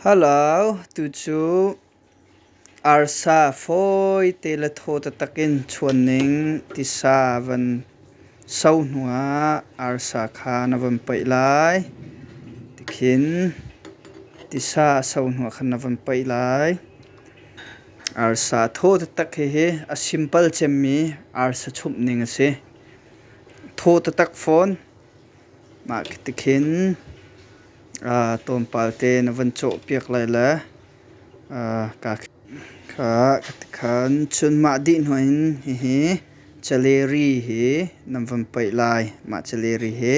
Hello, tucu arsa fawite le thaw taktak in chuan ning tisa van so hnuah arsa kha na van paih lai. Tikhin tisa a so hnuah khan na van paih lai. Arsa thaw taktak hihi a simple cemmi arsa chumh ning a si. Thaw taktak fawn. Mah tikhin tlawmpal te na van cawhpiak lai le kha tikhan cun mah dih hnu in hihi celery hi nan van paih lai. Mah celery hi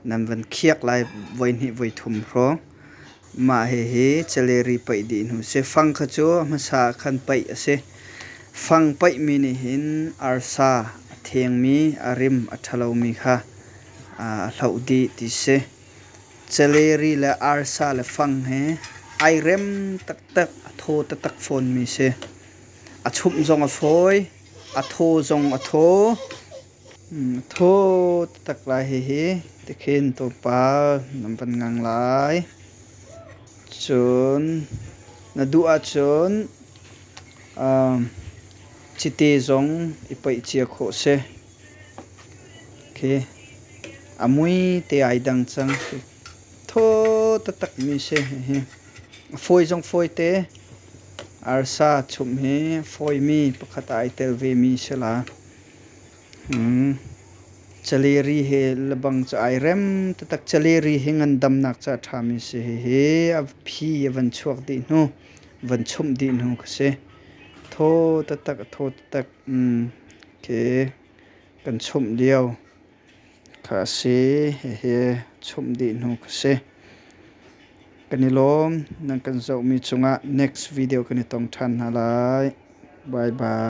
nan van khiak lai voihnih voithum hrawng. Mah hihi celery paih dih hnu si. Fang kha cu a hmasa ah khan paih a si. Fang paihmi nih hin arsa a thengmi, a rim a ṭhalomi kha a hloh dih ti si. Celery le arsa le fang hi ai rem taktak, a thaw taktak fawnmi si. A chumh zong a fawi, a thaw zong a thaw. A thaw taktak lai hihi. Tikhin tlawmpal nan van ngang lai. Cun na duh ahcun cite zong i paih cia khawh si. A mui te ai dang cang. Thaw taktak mi si hihi. A fawi zong fawi te. Arsa chumh hi fawimi pakhat ah ai tel ve mi si la. Celery he lebang cu ai rem taktak. Celery hi ngandamnak ca a ṭhami si. Hihi a phi a van chuak dih hnu, van chumh dih hnu kha si. Thaw taktak, a thaw taktak. Khi kan chumh lio kha a si. Hihi chumh dih hnu kha si. Kan i lawm. Nan kan zohmi cungah next video kan i tong ṭhan hna lai. Bye bye.